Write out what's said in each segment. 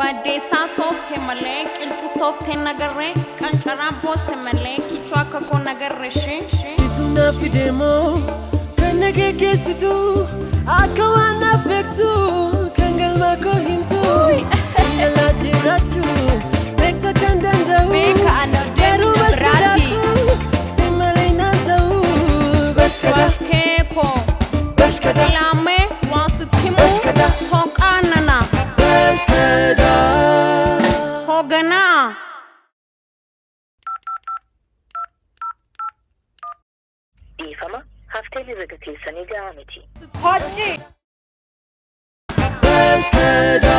Baaddeessaa soofte malee qilxu soofte nagarree qancaraa boosse malee kichuu akka koo nagarre ishee. Situ naaf fide moo kan na geggeessitu akka waan naaf beektu kan galma koo himtu singalaa jiraachuu beekta kan danda'u Beeka ana garuu deemina biraati. bashkadaakuu si malee naan ta'u bashkada Bakkee koo bashkada ilaamee waan sitti himu Bashkada. soqaa nana bashkada. hoogganaa. Dhiifama hafteen herrega keessanii gahaa miti. Hojii. Bashkada.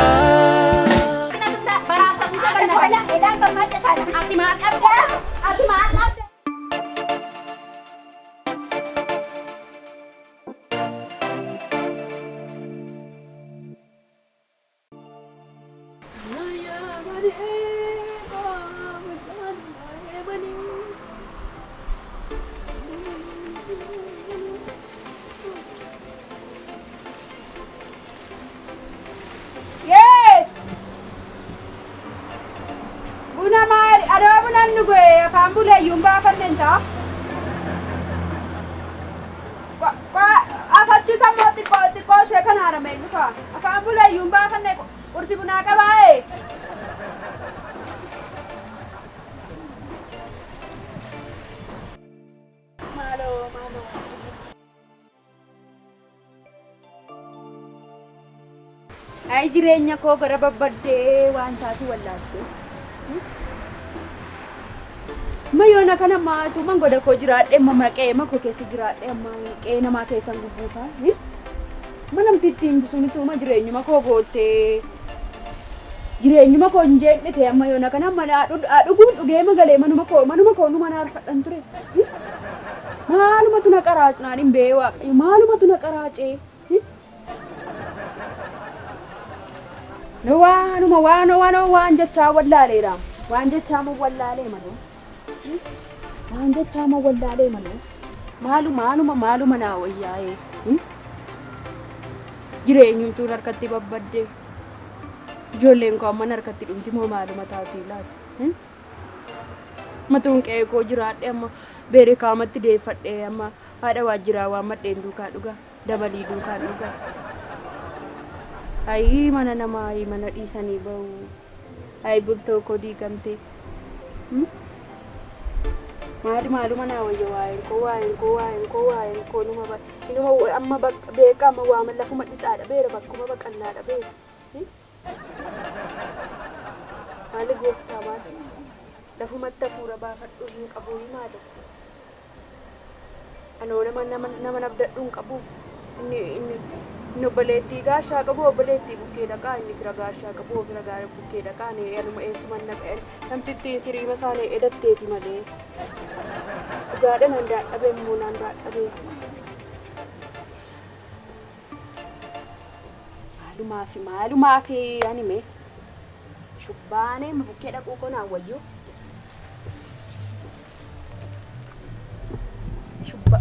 Yee! Buna maali? Adaba bunaan dhuge afaan buleeyyuun baafanneen ta'a. Afachuusa immoo xiqqoo xiqqoo ishee kana haramee dhufa. Afaan buleeyyuun baafanne qursi bunaa qabaa'ee. Maaloo maaloo. Ay jireenya koo gara babbaddee waan taatu wallaalte. Mayyoona kana maatu man goda koo jiraadhe amma maqee ma koo keessa jiraadhe amma qe'ee namaa keessan gugguufa. Ma namti itti himtu sunitu ma jireenyuma koo goottee jireenyuma koo hin jeedhite amma yoona kana amma dhuguun dhugee magalee manuma koo numa naarfadhan ture. Maalumatu na qaraace naan hin bee waaqayyo maalumatu na qaraacee. Waanuma waanoo waanoo waan jechaa wallaaleera. Waan jechaa moo wallaalee maloo. Waan jechaa moo wallaalee maloo. Maalu maaluma maaluma naa wayyaa'ee. Jireenyumtuun harkatti babbadde. Ijoolleen koo amman harkatti dhumti moo maaluma taatii laata? Matuun qe'ee koo jiraadhe amma beere kaamatti deeffadhe amma haadha waajjiraa waan madheen duukaa dhugaa dabalii duukaan dhugaa. Ayii mana namaa ayii mana dhiisanii bahu. Ayii bultoo koo diigamte. Maali maaluma naa wayya waa'een koo waa'een koo waa'een koo waa'een koo numa ba inuma amma beeka amma waama lafuma dhixaadha beera bakkuma baqannaadha beera. Maali gooftaa maali lafumatti hafuura baafadhu hin qabu maali. Anoo nama nama nama nabdadhu hin qabu. Inni inni inni obboleettii gaashaa qabu obboleettii bukkee dhaqaa inni fira gaashaa qabu fira bukkee dhaqaa ani anuma eessuman dhaqee namtittiin siriima isaanii edatteeti malee. Dhugaadha nan daadhabee immoo nan daadhabee. Maalumaa fi maalumaa fi ani mee shubbaanee bukkee dhaquu konaa wayyuu.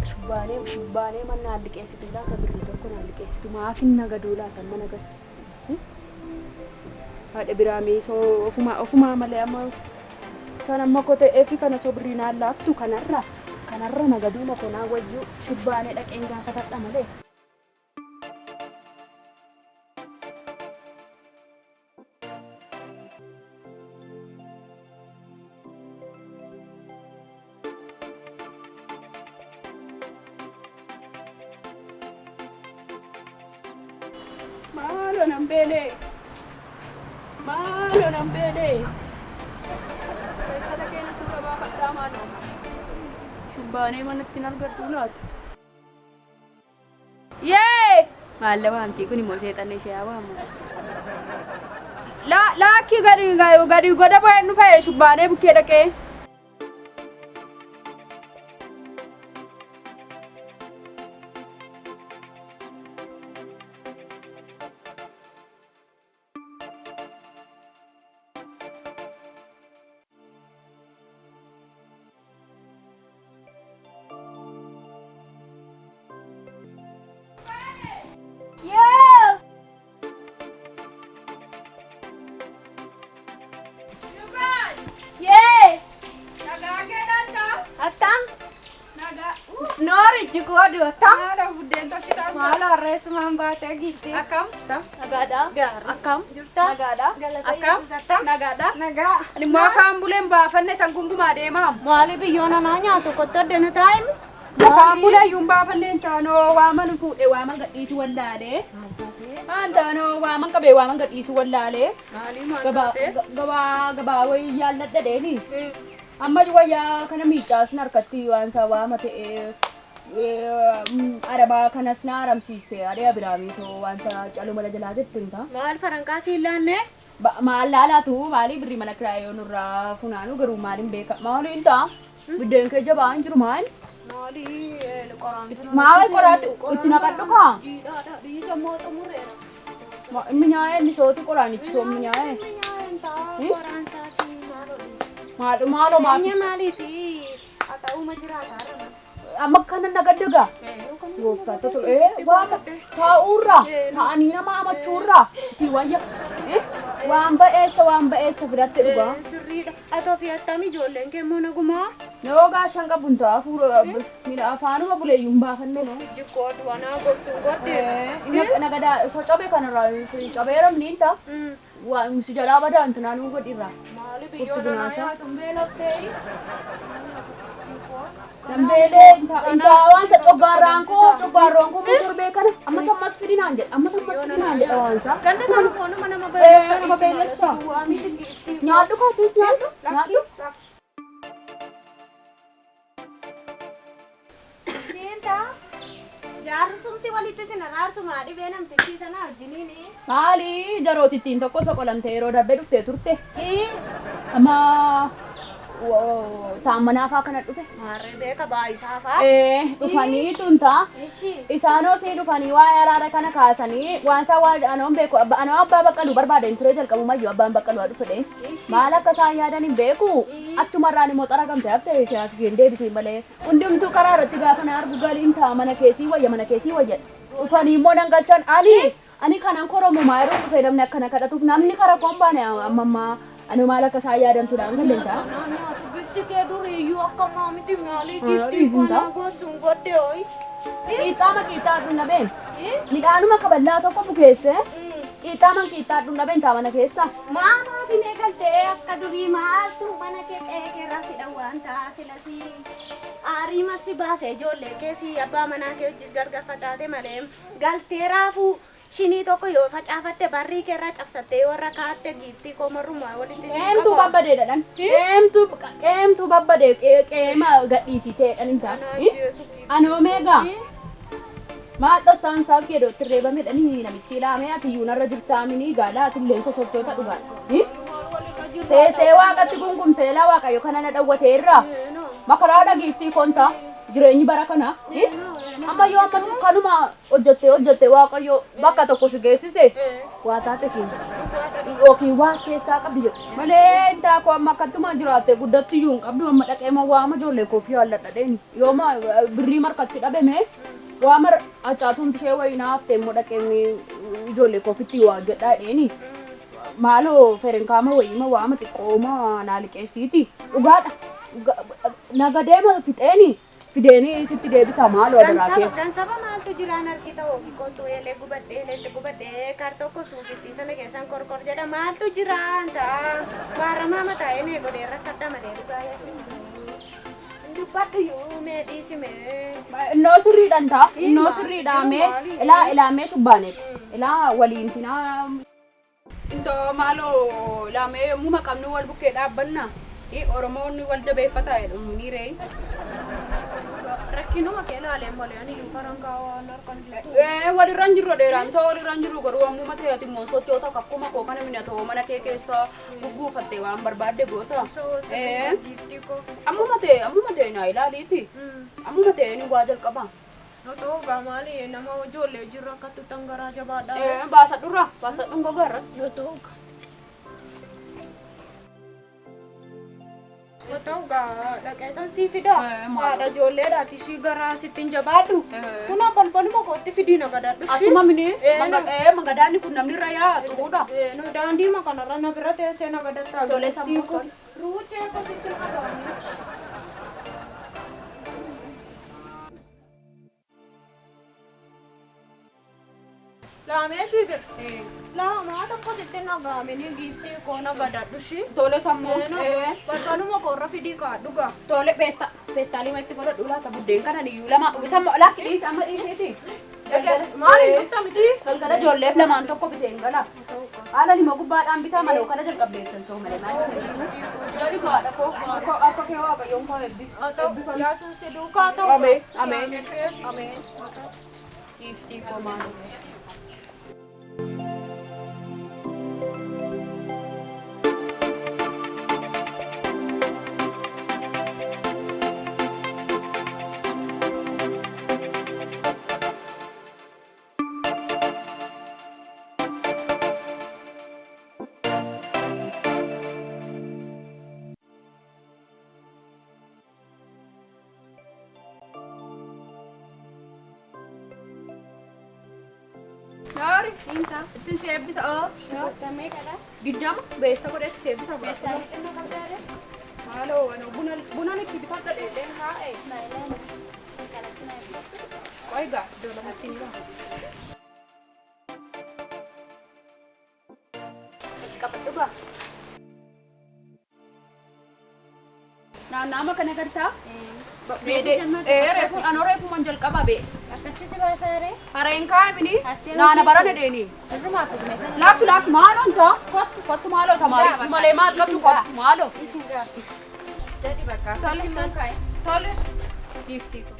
Shubbaanee shubbaanee mana naan liqeessitu laata birrii tokko naan liqeessitu maaf hin nagaduu laata amma nagadu. Haadha biraa miisoo ofumaa ofumaa malee amma san amma kotee fi kana soo birrii naan laattu kanarra kanarra nagaduu makonaa wayyuu shubbaanee dhaqeen gaafatadha malee. Maaloo nan beelee. Maaloo nan beelee. Keessa dhaqee na dura baafadhaa maaloo. Shubbaanee manatti hin argadhu laata. Yee! Maalla waamti kun immoo seexanni ishee haa waamu. Laakkii gadi gadi goda ba'ee nu fa'ee shubbaanee bukkee dhaqee. Jikkoo attam? Maalo buddeen toshitaan. Maalo harreessumaan baatee giiftii. Akkam? Nagaadha. Gaarii. Akkam? Jirta? Nagaadha. Galata Akkam? Yesuus attam? Nagaadha. Nagaa. Ani immoo afaan buleen baafanne san gungumaa deemaam. Maali biyyoon anaa nyaatu kottu addana taa'imi? Afaan bulee iyyuu hin baafanne taanoo waaman fuudhee waaman gadhiisu wallaalee. Maan taanoo waaman qabee waaman gadhiisu wallaalee. Maali maal Gabaa taatee? gabaa gabaa wayii yaalladha deemi. Amma wayyaa kana miicaas harkatti waan isaa waama ta'ee arabaa kanas na aramsiiste adee abiraamii soo waan isaa caluma jalaa jette hin ta'a. Maal farankaa siin laanne? Maal laalaatu maali birrii mana kiraayoo nurraa funaanu garuu maaliin beeka maaliin ta'a buddeen kee jabaa hin jiru maal Maali qoraan maal qoraatti itti naqadhu kaa Jiidhaadha biyyi immoo xumureera. Minyaa'ee inni sooti qoraanichi soo minyaa'ee Minyaa'een ta'a qoraan saasii maal oolisa? maal maaloo maaf Eenye maaliiti? Haa jiraata har'a. Amma kana nagaddagaa gooftaa tolu waan taa'uurraa ta'anii nama amachuurraa si wayya waan ba'eessa biratti dhugaa. Sirriidha. Atoo fi attam ijoolleen kee immoo nagumaa? Yoo gaashan qabu ta'a fuula afaanuma buleeyyuu hin baafanne noo. Jikkoo du'anaa gorsuun godhe. Nagadaa so cobe kanarraa cobeeramni hin ta'a. Waan si jalaa badaa intinaa nuu godhirraa. Maali biyyoon anaa nyaatu hin beeloftee? Nambeelee intaa waan sa coggaarraan koo torbee kana ammas ammas fidinaan jedha ammas ammas fidinaan jedha waan sa. Ganna kana foonuma nama Nama beellessa. Nyaadhu kootus nyaadhu nyaadhu. Siinta jaarsumti walitti sin araarsuma dhibee namtichi sana wajjiniini. Maali jarootittiin tokko soqolamtee yeroo darbee dhuftee turte. Amma taammanaa faa kana dhufe. Maarree beeka baayisaa faa. Dhufanii tuntaa. Isaanoo sii dhufanii waa'ee araara kana kaasanii waan isaa waan anoon beeku anoo abbaa baqqaluu barbaade hin ture jalqabumayyuu abbaan baqqaluu haa dhufe dhee. Maal akka isaan yaadan hin beeku achumarraan immoo xaragamte hafte ishee as isheen deebisiin malee hundumtuu karaa irratti gaafa na argu galiin ta'a mana keessii wayya mana keessii wayya dhufanii immoo nan galchan ani kanan koromumaa yeroo dhufe namni akkana kadhatuuf namni kara koon baane amma ammaa ani maal akka isaan yaadantuudhaan galleen ta'a. Bifti kee duriiyyuu akka maamiti maalii giiftii giiftii konaa konaa gosuun godhe hoyi. Qiixxaama qiixxaadhu na been midhaanuma kaballaa tokko bukeesse qiixxaama qiixxaadhu na been taa mana keessa. Maamaa finee galtee akka durii maaltu mana kee qe'ee keerraa si dhawwaan ta'a sila si aarii masi baase ijoollee kee si abbaa manaa kee hojis gargar facaate malee galtee raafuu shinii tokko yoo facaafatte barrii keerraa cabsattee yoo irra kaa'atte giiftii koomarrumaa walitti si Qeemtuu babbadee dhadhan. Qeemtuu babbadee qeema gadhiisitee dhan hin ta'a. Anoo meegaa maal dhoksaan isaas gedootti reebame dhanii namichi ilaamee ati iyyuu narra jirtaa minii gaala ati illee sosochoota dhugaadha. Teessee waaqatti gungumtee laa waaqayyo kana na dhawwatee irraa makaraa dhagiiftii kontaa jireenyi bara kana. Amma yoo amma kanuma hojjettee waaqayyo bakka tokko si geessise waa taate siin yookiin waas keessaa qabdi jedhu. Malee intaa koo amma akkatuma jiraatte guddatti iyyuu hin qabdu amma dhaqee ma waama ijoollee koo fi yaalladha dheeni. Yoo ma birrii markatti dhabame waama acaatuun ishee wayii na haftee immoo dhaqee ijoollee koofitti waa hojjedhaa dheeni. Maaloo ferenkaama wayii ma waama xiqqooma naa liqeessiiti. Dhugaadha. Nagadeema fixeeni. Fideenii sitti deebisa maaloo adaraa kee. Gansaba maaltu jiraan argita hooki kottu eelee gubadhee eleetti gubadhee kar tokko suufitti sana keessan korkor jedha maaltu jiraan ta'a baaramaa mataa eenee godhee rakkadha malee dhugaa yesuus. Dubbadhu yoo mee dhiisime. Innoo sirriidhaan ta'a. Innoo sirriidhaan mee ilaa ilaamee shubbaane ilaa waliin tinaa. Intoo maaloo ilaamee yommuu maqamnu wal bukkee dhaabbanna. Oromoonni wal jabeeffataa jedhu ni ree. Rakkinuma kee ilaalee malee ani iyyuu farankaa waan harkaan jirtu. Walirra hin jirru dheeraan ta'u walirra hin jirru garuu ammuma ta'e ati immoo sochoota akkuma koo kana minatoo mana kee keessa gugguufattee waan barbaadde goota. Ammuma ta'e naa ilaaliiti. Ammuma ta'e ni waa jalqaba. Otoo gaa maali nama ijoollee jirru akkatti tangaraa jabaadha. Baasadhurra baasadhuun gogaa irratti. Otoo gaa. Otoo gaa dhaqeetan sii fida. Haadha ijoolleedhaati sii garaa sitti hin jabaadhu. Kunoo balbaluma kootti fidii nagadadhu. Asuma mini magadaanni kun namni irra yaa xuruudha. Daandii kanarra na bira teessee nagadattaa. Tolee sammuu tole. Ruuchee kositti nagaadhu. Laamee shibir. Laamaa tokko sitti nagaamini giiftii koo nagadadhu shi. Tole sammuu. Balbaluma koorra fidii kaadhu gaa. Tole peestaalii itti godhadhu laata buddeen kanan iyyuu lama sammuu lakki dhiisi amma dhiisiiti. Maali dhufta miti? Galgala ijoolleef lamaan tokko biteen gala. Haala lima gubbaadhaan bitaa malee kana jalqabdeessan soo malee maal jedhu haadha koo akka kee waaqayyoon koo eebbisu. Yesuus si duukaa ta'u. Ameen ameen. Ameen. Giiftii koo maal. Yaari, ittiin si eebbisa oo. Diddama beessa godhetti si eebbisa fudhadhu. Maaloo buna itti bitadha dheedheen haa'e. Qoy gaa iddoo lamatti ni baha. Qabadhu gaa. Naannama kana gartaa? Reefu anoo reefuman jalqaba bee. Hareen kaa'imini naana barana dheeni. Laakki laakki maaloon ta'a kottu kottu maaloo tamaari malee maal qabdu kottu maaloo. Tole tole giiftii koo.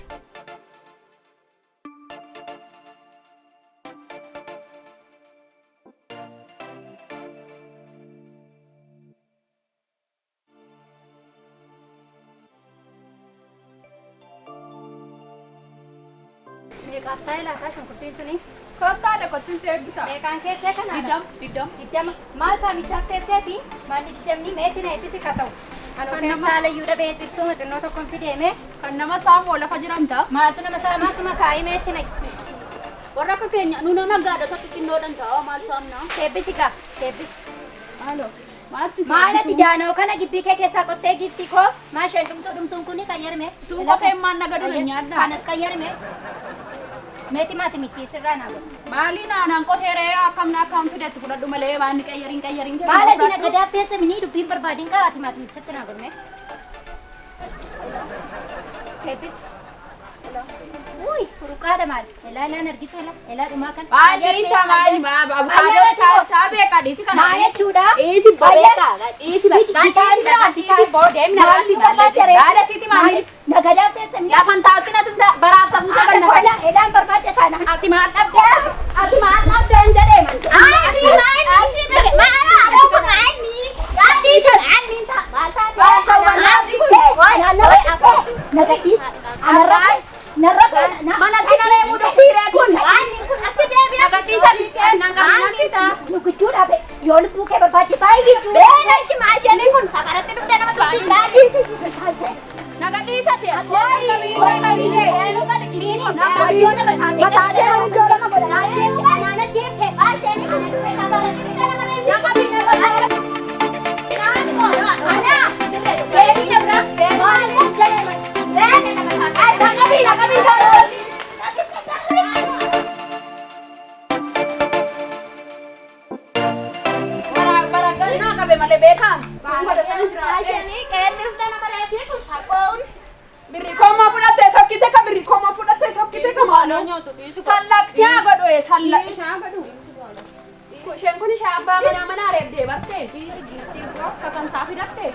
Meeqaaf laata shunkurtiin suni? Kottaadha kottuun si eebbisa. Meeqaan keessee kanaadha? Diddam. Diddama. Maal saamichaaf teesseeti? Maalli diddamni meetii na eebbisi ka ta'u? Anoo keessaalayyuu dhabee cittuu xinnoo tokkoon fideeme. Kan nama saamoo lafa jiran ta'a. Maaltu nama saamaa suma kaa'ee meetii na. Warra akka keenya nuuna naggaadha tokko xinnoodhan ta'a maal saamnaa? Eebbisi kaa eebbisi. Maaloo maaltu Maal daanoo kana gibbii kee keessaa qottee giiftii koo maa isheen dhumtuu dhumtuun kuni qayyarme. Tuun qotee maan nagadu nyaadha. Kanas qayyarme. Meeti maati miti sirraa naa godhu. Maali naanaan qotee ree akkam na akkam fidetti fudhadhu malee waan ni qayyariin qayyariin. Maal ati nagadaaf teesse minii dubbiin barbaadin kaa ati maati michatti naa godhume. Eebbisi. Uy, ruqaadha maal? Elaa elaan argitu elaa elaa dhumaa kan. Baay'ee taamaani abukaadoo taa beekaa dhiisi kana. Maal jechuudha? Dhiisi beekaa dhiisi beekaa. Dhiisi boodeem na raati malee. Baada siiti maali? Nagadaaf teesse minii. Lafan taa'utti na tumta baraaf safuu sabanna. Elaa elaan barbaadde sana. Ati maal dhabdee? Ati maal dhabdee hin jedhee man. Ani maal shibir maala adoo maani gaadhi san ani ta maal ta. Maal ta'u Nagadhiis. Anarraa narraa Manatti na reebuu dubbiiree kun. Ani kun ati deebi'a. Nagadhiisan nan Ani ta. Nu gidduu dhaabe yoo lubbuu kee barbaadde baay'ee gidduu. Beenachi maasheenii kun safaratti dhuftee nama tuffii daadhi. Nagadhiisate. Birri koomaa fudhattee sokkite ka birri koomaa fudhattee sokkite ka maaloo. Sallaqsiyaa godhu sallaqishaa godhu. Isheen kun ishee abbaa manaa manaa reebdee bartee. Sakansaa fidattee.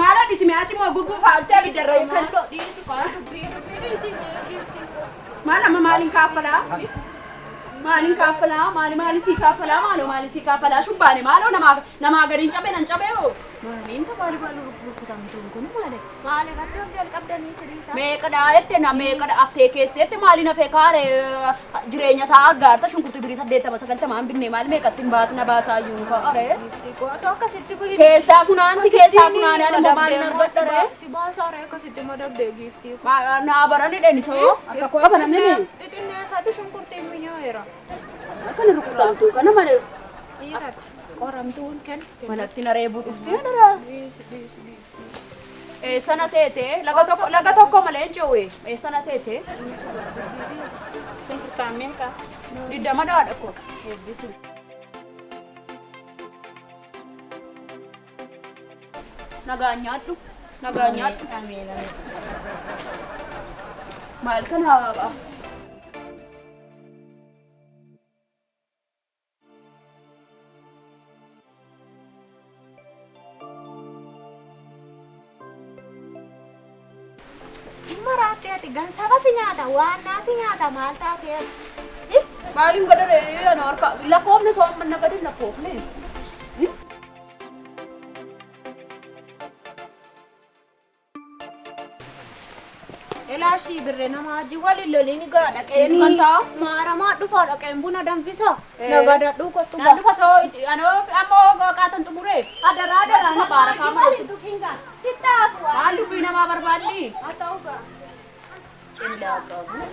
Maaloo dhisi mi'aati moo guguu faaltee abiddarra hin Maal amma maaliin kaaffalaa? Maaliin kaaffalaa? Maali maali sii kaaffalaa? Maaloo maali sii kaaffalaa? Shubbaane maaloo namaa gadi hin cabee nan cabee hoo? Maaliin ta maali maali rukutamtuun kun maali? Maali irratti of jalqabdanii siriisaa? Meeqadha jette na meeqadha aftee keessetti maali nafee kaare jireenya isaa argaarta shunkurtii birii 80 90 hin binne maali meeqatti hin baasna baasaa iyyuu kaare? Qootoo akkasitti bu'i. Keessaa funaanti keessaa funaanii ani immoo maaliin argadha ree? Si baasaa ree akkasitti madabdee giiftii. Naa barani dhenisoo akka koo banamne ni. Xixinneeffadhu shunkurtiin minyaayeera. Akkana rukutamtuu kana malee. Dhiisati. Qoramtuun kenna. Manatti na reebuu dhuftee dara. Eessana seete laga tokko laga tokko malee hin ce'u eessana seete Shunkurtaan meeqa? 20 dhaadha koo. Nagaan nyaadhu nagaan nyaadhu. Ameen ameen. Maal kana Maraattee ati gansaba si nyaata waan naa si nyaata maal taatee ati? Maaliin godhare ana harka lakkoofne soon manna gadi lakkoofne. Ilaashii birree nama wajjin waliin loliin gaa dhaqeen Gantaa? maaramaa dhufaa dhaqeen buna danfisa. Eh. Nagadadhuu kottu Naan dhufa soo anoo ammoo qaatan xumuree. Adaraa adaraa nama Baarakaa wajjin mara waliin tuqiin gaa sittaafu. Maal dubbii namaa barbaadni? Haa ta'u gaa. Cillaa qabu.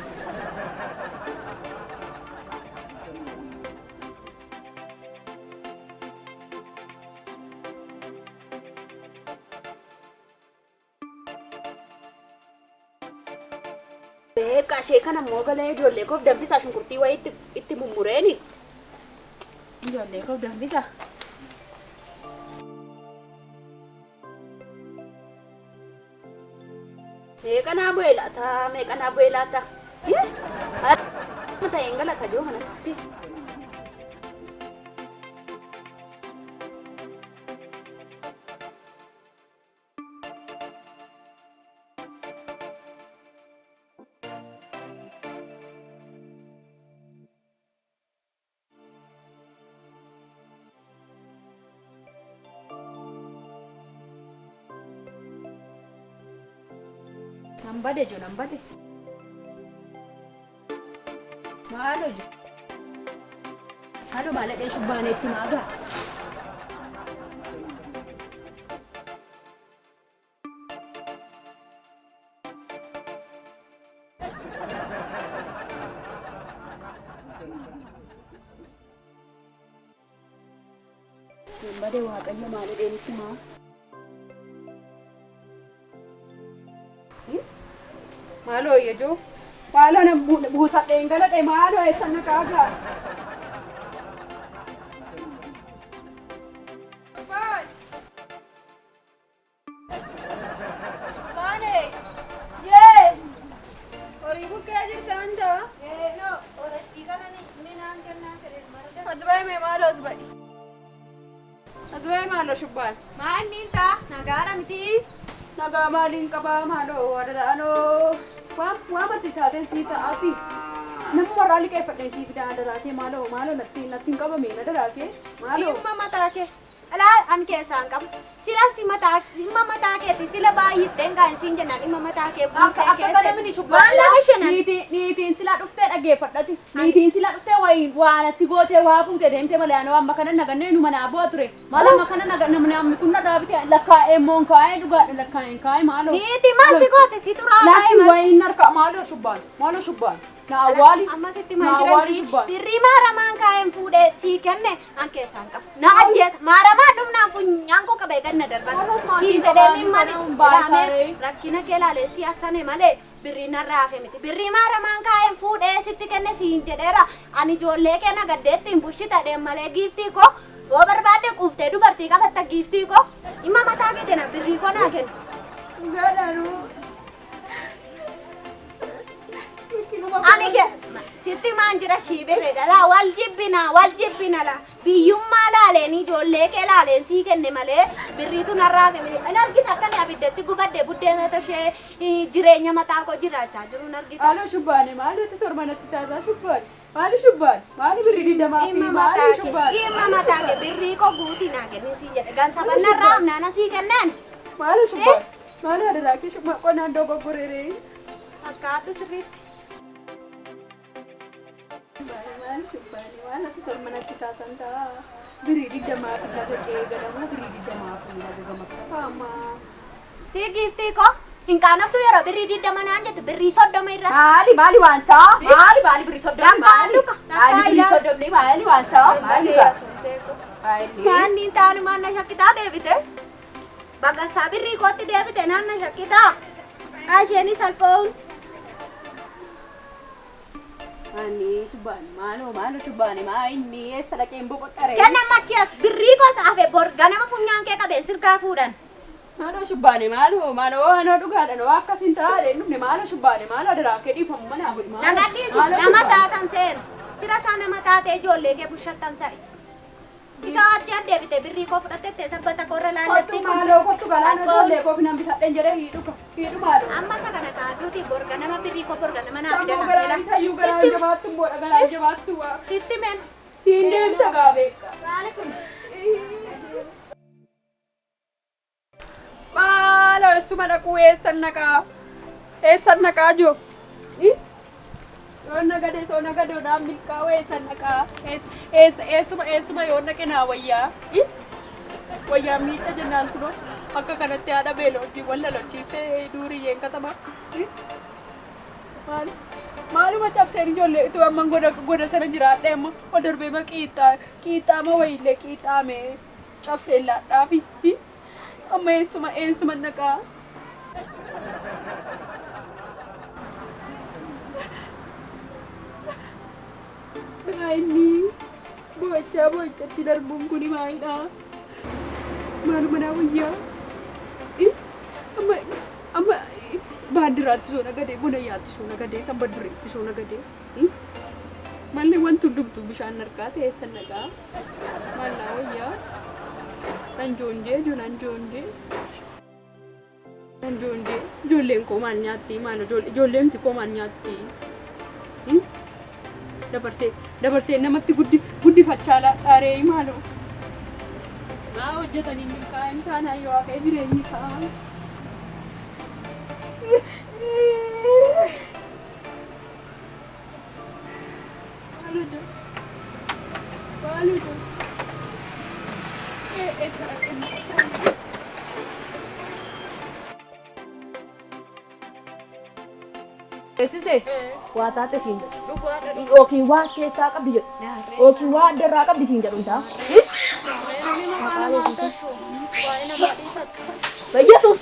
Beekaa ishee kana immoo galee ijoollee koof danfisaa shunkurtii wayii itti mummureeni. Ijoollee koof danfisa. Meeqa naa bu'ee laata? Meeqa naa bu'ee laata? Ta'een gala kajoo kanatti. Nan bade jo nan bade. Maaloo jo. Maaloo maal dhee shubbaaneetti maagaa. Nan bade waaqayyo maal dheenitti maa. Maaloo ijoo. Maaloo na buusadheen galadhe maaloo eessa na kaagaa. Baane. Yee. Horii bukkee jirta hunda. As ba'i mee maaloo as ba'i. As ba'i maaloo shubbaan. Maalin taa nagaadha miti. Nagaa maaliin qabaa maaloo adaraanoo. Waa matti taateen sii ta'aa fi nama warraa liqeeffadheen sii fidaa adaraakee maaloo maaloo natti natti hin qabameen adaraakee maaloo. Dhimma mataa kee. Alaa an keessaan qabu. Sila si mataa dhimma mataa keeti sila baay'ifteen kaan siin jennaan dhimma mataa kee Akka guutee akka ganamni shubbaa. Maal lafa shanan? Niitiin silaa dhuftee dhaggeeffadhati. Niitiin silaa dhuftee wayi waa natti gootee waa fuutee deemtee malee anoo amma kana nagannee nu manaa bu'a ture. Maal amma kana naganne namni kun narraa bitee lakkaa'ee immoo kaa'ee dhugaadha lakkaa'een kaa'ee maaloo. Niiti maal si goote si xuraa Lakki kaa'e maal? wayiin harka maaloo shubbaan maaloo shubbaan. Na awwaali. Amma sitti Na maal awwaali jiran shubbaan. birrii maaramaan kaa'een fuudhee sii kenne an keessaan qabu. Na ajjeesa maaramaa dhumnaan funyaan koo qabee ganna darban. Olos maatiin Sii fedhee qabaan dhimma kana hun baasaaree. rakkina kee laalee si assane malee birrii narraa hafe miti. Birrii maaramaan kaa'een fuudhee sitti kenne siin jedheera. Ani ijoollee kee nagaddeetti hin bushitadheen malee giiftii koo yoo barbaadde quuftee dubartii qabatta giiftii koo dhimma mataa kee jenna birrii koo naa kenna. Dhugaadhaanuu. Ani ke sitti maan jira shiibirre dhala wal jibbina wal jibbina la biyyummaa laaleen ijoollee kee laaleen sii kenne malee birriitu narraa hafe miti. Hin argita akka ani abiddatti gubadde buddeena ishee jireenya mataa koo jiraachaa jiru hin argita. Maaloo shubbaane maaloo itti sormanatti taasaa shubbaane maali shubbaane maali birrii digdamaa fi Dhimma maali mataa kee shubbaane dhimma mataa kee birrii koo guutii naa kenni siin jedhe gansaban narraa hafnaan sii kennaan. maaloo shubbaane maaloo adaraa kee shubbaa qonnaan dogoggoreree. Fakkaadhu sirriitti. Maali shubbaane maal ati sormanatti taasan ta'a birrii digdamaa fi laga ce'ee gadamoo birrii digdamaa fi laga gama kafaama. Sii giiftii koo hin qaanoftu yeroo birrii 20 naan jettu birrii 30 irratti. Maali maali waan saa maali maali birrii 30 maali Lakkaa'adhu ka, maali birrii lakkaa'aa 30 maali waan saa maali gaa. Maanni taanu maanna shakkitaa deebite. Baqasaa birrii kootti deebite naanna shakkitaa. Isheenis salphoon. Ani shubbaani maaloo maaloo shubbaani maa inni eessa dhaqeen boqodhare. Kenna machias birrii koos hafe bor ganama funyaan kee qabeen sirkaa fuudhan. Maaloo shubbaani maaloo maaloo anoo dhugaadha noo akkas hin taane hin dhufne maaloo shubbaani maaloo adaraa kee dhiifamu manaa godhi maaloo. Nagadhiisi Maaloo nama shubbaani. taatan seena. Sira isaa nama taate ijoollee kee bushattan sa'i. Isa achi deebite birrii koo fudhattee sabbata koorra laallatti Kottu maaloo kottu galaana ijoollee koof nan bisadheen jedhee hiidhu hiidhu maaloo. Amma isa kana kaadduuti bor ganama birrii koo bor ganama naa Sammuu fidan. garaan isayyuu garaan jabaattu immoo garaan jabaattu waa. Sitti men. Siin deemsa gaabee. Maaloo eessuma dhaquu eessan naqaa? Eessan naqaa jiru? Yoo nagadee soo nagadoo naan milkaa'u eessan naqaa? Eessa eessuma eessuma yoo naqe naa wayyaa? Wayyaa miica jennaan kunoo akka kanatti haadha beelojii wal lolchiistee duuriyyeen katama. Maal maaluma cabseen ijoollee utuu amman goda goda sana jiraadhe amma ol darbee ma qiixxaa qiixxaama wayiillee qiixxaame cabseen laadhaafi. Amma eessuma eessuma naqaa? Inni bo'ichaa bo'icatti darbuun kuni maalidha? Maaluma naa wayyaa? Amma amma baandiraatti soo nagadee bonayyaatti soo nagadee sanba dureetti soo nagadee. Malli wanti hundumtuu bishaan harkaa ta'e eessan naqaa? Maal naa wayyaa? Nan joonjee ijoo nan joonjee. Nan joonjee ijoolleen koo maal nyaatti? Maal ijoolleen koo maal nyaatti? Dabarsee dabarsee namatti guddifachaa laadhaaree maaloo. Maa hojjetanii milkaa'in taanaan yoo hafee jireenyi isaa. Maaloo jira? Maaloo jira? Eessa dhaqee? Beeksise waa taate siin jedhu. Yookiin waa as keessaa qabdi jedhu. Yookiin waa adda irraa qabdi siin jedhu ta'a. Bayyeetuus.